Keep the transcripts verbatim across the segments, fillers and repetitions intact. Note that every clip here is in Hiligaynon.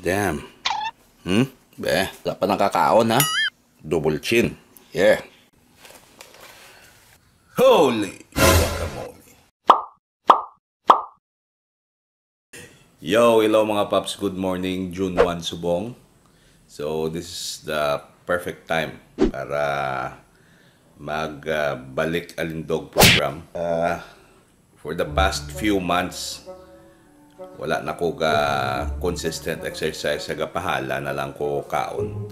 Damn. Hmm? Be, wala pa nakakaon, ha? Double chin. Yeah. Holy guacamole. Yo, hello mga paps. Good morning, June one subong. So, this is the perfect time para mag, ah, balik Alindog program. Ah, for the past few months, wala na ko ga consistent exercise, sa gapahala na lang ko kaon.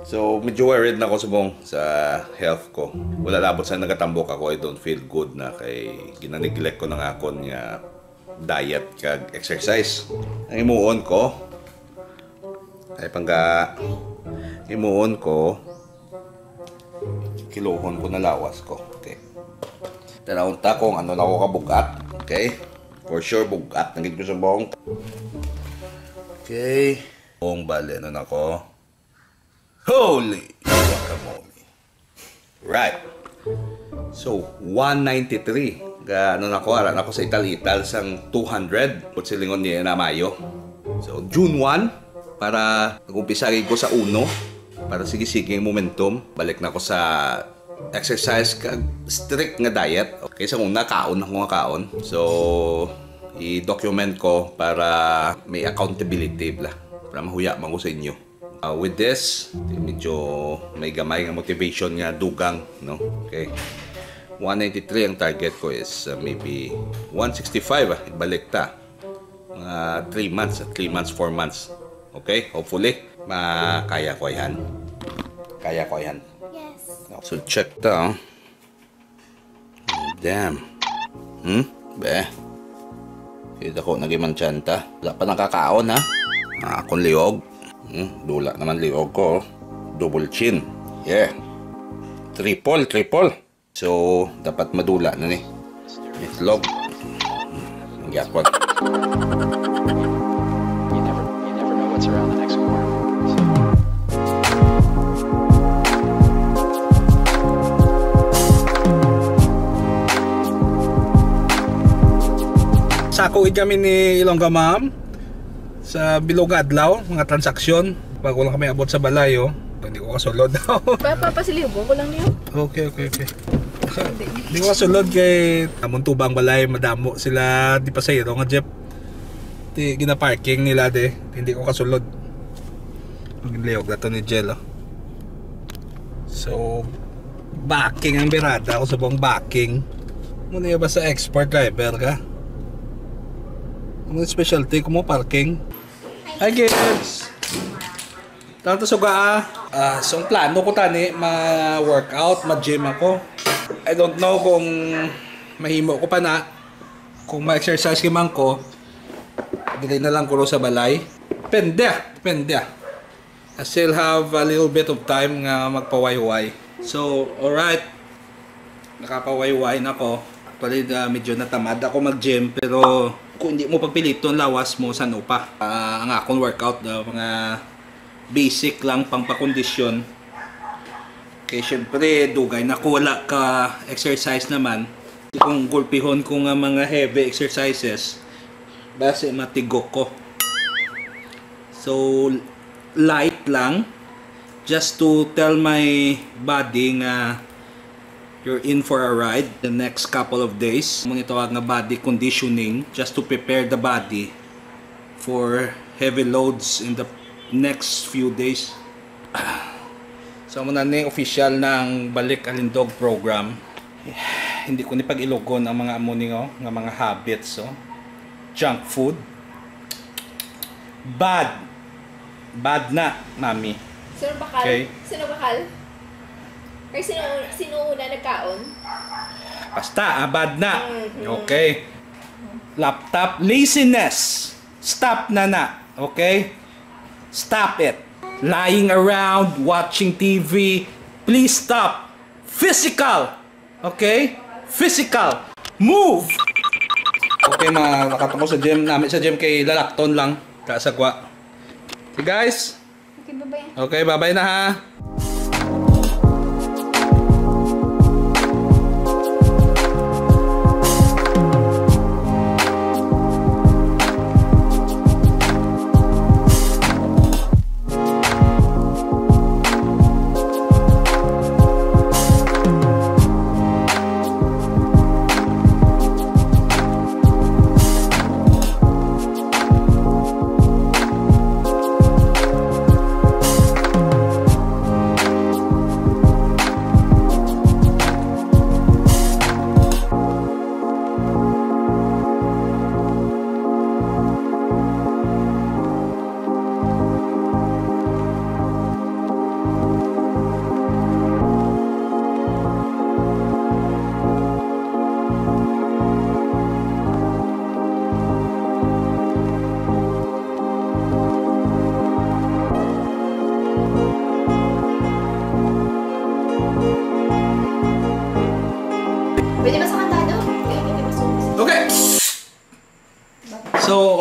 So, medyo worried na ko subong sa health ko. Wala labot sa nagatambok ako, I don't feel good na kay ginaneglect ko na nga akon nga diet kag exercise. Ang imuon ko, ay pangga, imuon ko, kiluhon ko na lawas ko. Okay. Tanawon ta kung ano na ako kabugat. Okay? For sure, bugat na gid ko subong. Okay. Kung bali, ano na ko? Holy guacamole. Right. So, one ninety-three. Ga, ano na ko, ara na ko sa ital-ital sang two hundred. Put silingon niya na Mayo. So, June one, para mag-umpisa gid ko sa uno. Para sige-sige ang momentum. Balik na ko sa exercise kag strict nga diet. Okay, sa una, kaon ako nga kaon. So, i-document ko para may accountability bla. Para mahuya man ko sa inyo. Uh, with this, medyo may gamay nga motivation nga dugang, no? Okay. One ninety-three ang target ko is, uh, maybe one sixty-five, ah, ibalik ta. Mga three months, three months, four months. Okay? Hopefully, makaya ko yan. Kaya ko yan. Yes. So, check ta, oh. Damn. Hmm? Be. Kita ko, naging mansyanta. Wala pa nakakaon, ha? Ah, akong liog. Hmm? Dula naman liog ko, oh. Double chin. Yeah. Triple, triple. So, dapat madula na ni. Itlog. Ang gyapon. You never, you never know what's around the next corner. Sako gid kami ni Ilongga Ma'am sa bilog nga adlaw, mga transaksyon. Bago lang kami abot sa balay, oh. Hindi ko kasulod. Pa, pa, pasilibong ko lang niyo. Okay, okay, okay. Hindi ko kasulod kay amon tubang balay, madamo sila di pasahero nga jeep. Ti ginaparking nila de. Hindi ko kasulod. Ang liog na to ni Jel, oh. So, backing ang birada. Ako sa buong backing. Muna yung basta expert driver ka. Ang specialty ko mo parking. Hi, kids! Tanto suga, ah. Ah, so, ang plano ko tani, ma-workout, ma-gym ako. I don't know kung mahimo ko pa na. Kung ma-exercise man ko, dili na lang ko sa balay. Depende, ah. Depende, ah. I still have a little bit of time nga magpawayway. So, alright. Nakapawayway na ko. Actually, ah, medyo natamad ako mag-gym, pero kung hindi mo pagpiliton, lawas mo, san-o pa. Ah, ang akon workout, ah, mga basic lang, pang pakondisyon. Kay syempre, dugay na ko wala ka exercise naman. Kung gulpihon ko nga mga heavy exercises, basi matigok ko. So, light lang. Just to tell my body nga you're in for a ride the next couple of days. Muna tawag nga body conditioning, just to prepare the body for heavy loads in the next few days. So, amo na ni, official na ang Balik Alindog program. Hindi ko ni pag-ilogon ang mga amo ni, oh, nga mga habits, oh. Junk food. Bad. Bad na, mami. Sino bakal? Okay. Sino bakal? Or sino, sino una nagkaon? Basta, ah, bad na. Mhm. Okay. Laptop, laziness. Stop na na. Okay? Stop it. Lying around, watching T V. Please stop. Physical. Okay? Physical. Move! Okay, mga nakatungkol sa gym. Nami sa gym kay lalakton lang. Kasagwa. Okay, guys. Okay, bye-bye. Okay, bye-bye na ha.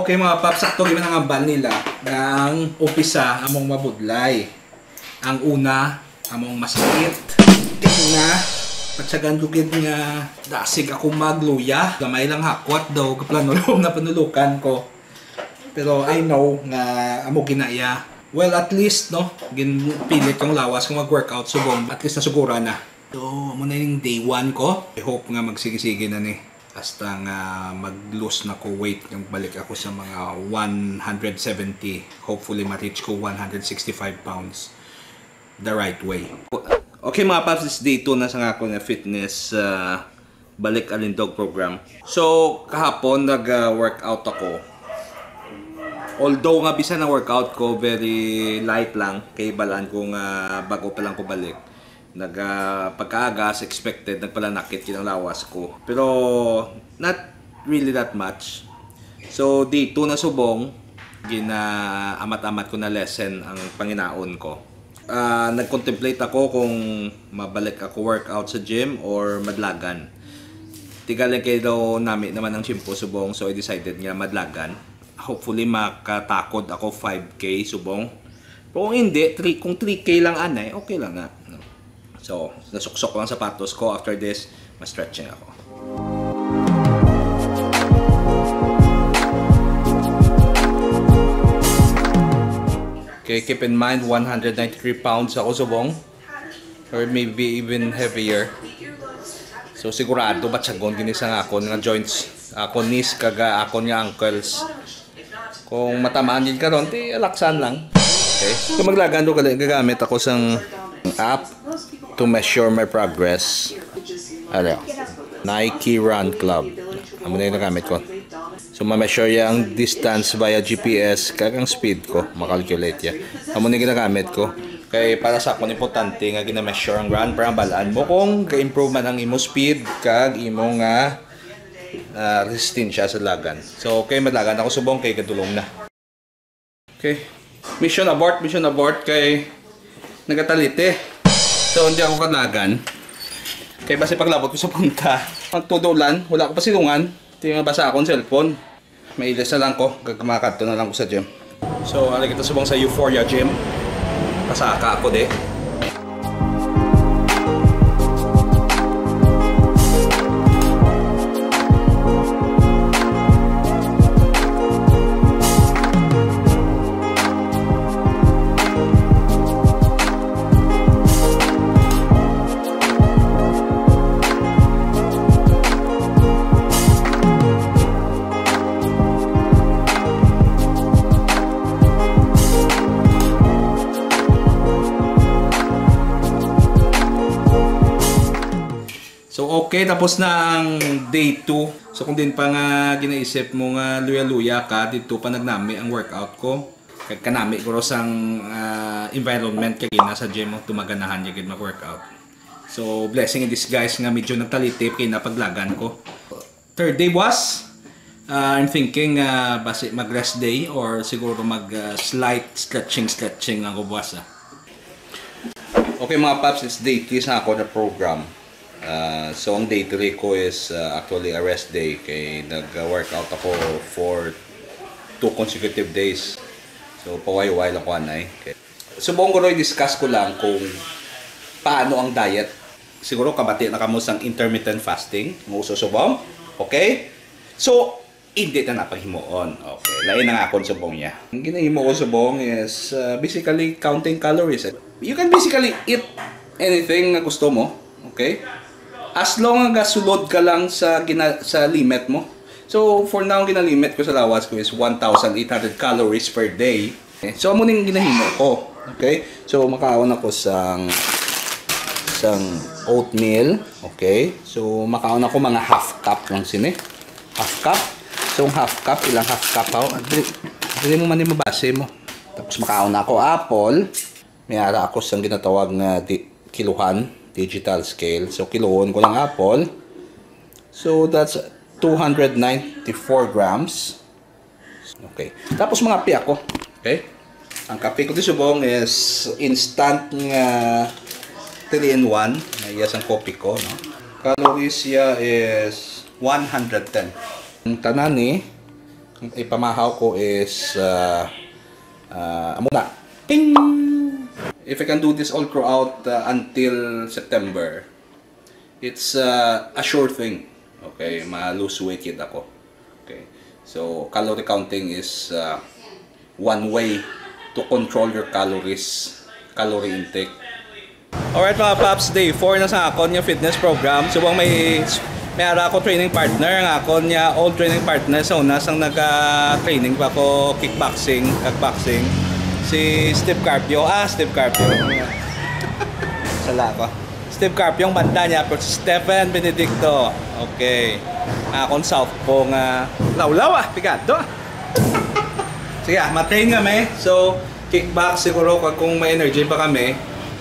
Okay, mga paps, sakto gyud ang ambal nila nga ang umpisa among mabudlay. Ang una, among masakit. Tingna, patsagan ko gid nga dasig ako magluya. Gamay lang hakwat daw, kaplano lang na panulukan ko. Pero I know nga amo ginaya. Well, at least, no, ginpilit kong lawas kung mag-workout subong. At least nasugura na. So, amo na yung day one ko. I hope nga magsige-sige na ni. Hasta nga mag-lose na ko weight, yung balik ako sa mga one hundred seventy. Hopefully, ma-reach ko one hundred sixty-five pounds the right way. Okay, mga paps, it's day two na sa nga ako nga fitness, ah, balik Alindog program. So, kahapon nag-workout ako. Although nga bisan na workout ko, very light lang. Kay balaan ko nga bago pa lang ko balik. Nag, ah, pagkaaga, as expected, nagpalanakit gyud ang lawas ko. Pero, not really that much. So, day two na subong, gina-amat-amat ko na lessen ang panginaon ko. Ah, nag-contemplate ako kung mabalik ako workout sa gym or madlagan. Tigalan kay daw nami naman ang shampoo subong, so I decided nga madlagan. Hopefully, makatakod ako five K subong. Pero kung hindi, three, kung three K lang anay, okay lang na. So, nasuksok ko ang sapatos ko. After this, ma-stretching ako. Okay, keep in mind, one hundred ninety-three pounds ako subong. Or maybe even heavier. So, sigurado, batyagon gini sa akon nga joints, akon knees, kag, ah, akon nga ankles. Kung matamaan gid karon, ti alaksan lang. Okay? Kung maglagan do gali, gagamit ako sang app to measure my progress. Ano? Nike Run Club. Amo na yung nagamit ko. So, ma-measure ya ang distance via G P S, kag ang speed ko, makalculate ya. Amo na yung ginagamit ko. Kay para sa akon, importante nga gina-measure ang run para balaan mo kung ga-improve man ang imo speed kag imo nga, ah, resistensya sa lagan. So, okay, madlagan ako subong kay gadulong na. Okay. Mission abort, mission abort kay nagatalite. So, hindi ako kalagan. Kay basi paglabot ko sa punta, magtudulan, wala ko pasilungan. Ito yung basa akong cellphone. Mailis na lang ko, gagmakadto na lang ko sa gym. So, ali kita subong sa Euphoria Gym. Pasaka ako di. So, okay, tapos na ang day two. So, kung din pa nga ginaisip mo nga luya-luya ka, dito pa nagnami ang workout ko. Kag kanami ko sang, ah, environment kay na sa gym mo, tumaganahan niya gid mag-workout. So, blessing in disguise nga medyo nagtalitip kay napaglagan ko. Third day, boss. Ah, I'm thinking, ah, basi mag-rest day or siguro mag, ah, slight stretching, stretching lang ko, boss, ah. Okay, mga paps, it's day three sa ako na program. Ah, so, ang day three ko is, ah, actually a rest day kay nag-workout ako for two consecutive days. So, pawayway lang ko anay. Okay. Subong ko i-discuss ko lang kung paano ang diet. Siguro kabati na kamo sang intermittent fasting, ang uso subong. Okay? So, hindi na napaghimuon. Okay, lain ang akon subong niya. Ang ginahimo ko subong is, uh, basically counting calories. You can basically eat anything nga gusto mo, okay? As long nga sulod ka lang sa gina-, sa limit mo. So, for now, ang ginalimit ko sa lawas ko is one thousand eight hundred calories per day. Okay? So, amo ning ginahimo ko. Okay? So, makaon ako sang, sang oatmeal. Okay? So, makaon ako mga half cup lang sini. Half cup. So, ang half cup, ilang half cup, haw? Dili, dili mo man ni mabase mo. Tapos, makaon ako apple. May ara ako sang ginatawag nga di, kiluhan, digital scale. So, kiluhon ko lang apple. So, that's two hundred ninety-four grams. Okay. Tapos, mangape ako. Okay? Ang kape ko di subong is instant nga three-in-one. Yes, ang kopi ko, no? Calories siya is one hundred ten. Ang tanan ni Ipamahaw ko is, uh, uh, amo na. Ting! If I can do this all throughout, uh, until September, it's, uh, a sure thing. Okay, ma-lose weight gid ako. Okay. So, calorie counting is, uh, one way to control your calories, calorie intake. Alright, mga paps, day four na sa akon nga fitness program. Subong may, may ara ako training partner, nga akon nga old training partner sa una sang naga-training pa ko kickboxing, kag boxing. Si Steve Carpio. Ah, Steve Carpio. Sala ko. Steve Carpio ang banda niya, pero si Stephen Benedicto. Okay. Akon southpaw nga lawlaw, ah, pigado. Sige, ah, matrain kami. So, kickbox siguro, kag kung may energy pa kami,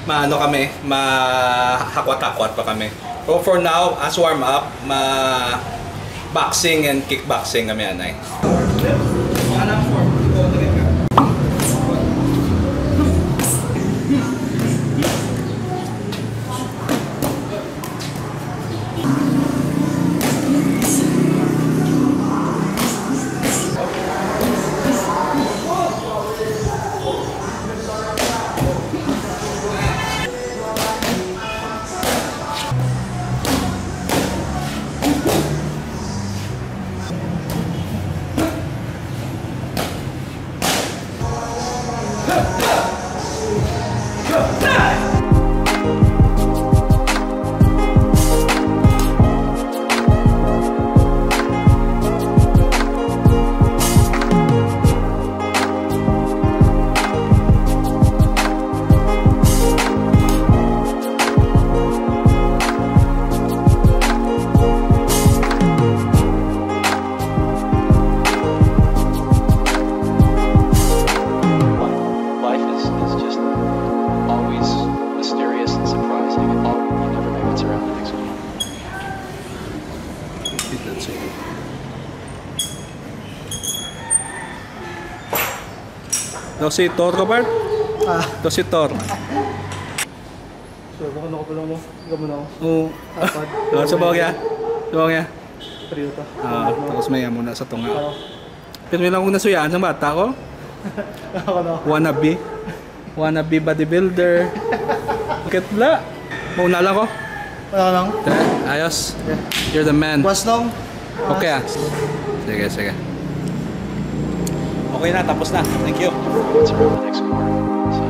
maano kami, mahakwat-hakwat pa kami. Pero for now, as warm up, ma boxing and kickboxing kami, anay. Life is, is just always mysterious and surprising. All, you never know what's around the next corner. Daw si Tor ka, Bart? Ah. Daw si Tor. So, baka nako pala mo. Ikaw mo na ako. Oo. Tapad. Ah, sa bagay, ah. Sa bagay, ah. Toyota. Ah, tapos may amo na sa tunga. Oo. Pero may lang akong nasuyaan sa bata ko. Ako na. Wannabe. Wannabe bodybuilder. Bakit la? Mauna lang ko. Wala lang. Te, ayos. Yeah. You're the man. Buwas lang. Okay, ah. Sige, sige. Okay na, tapos na. Thank you. It's around the next corner. So,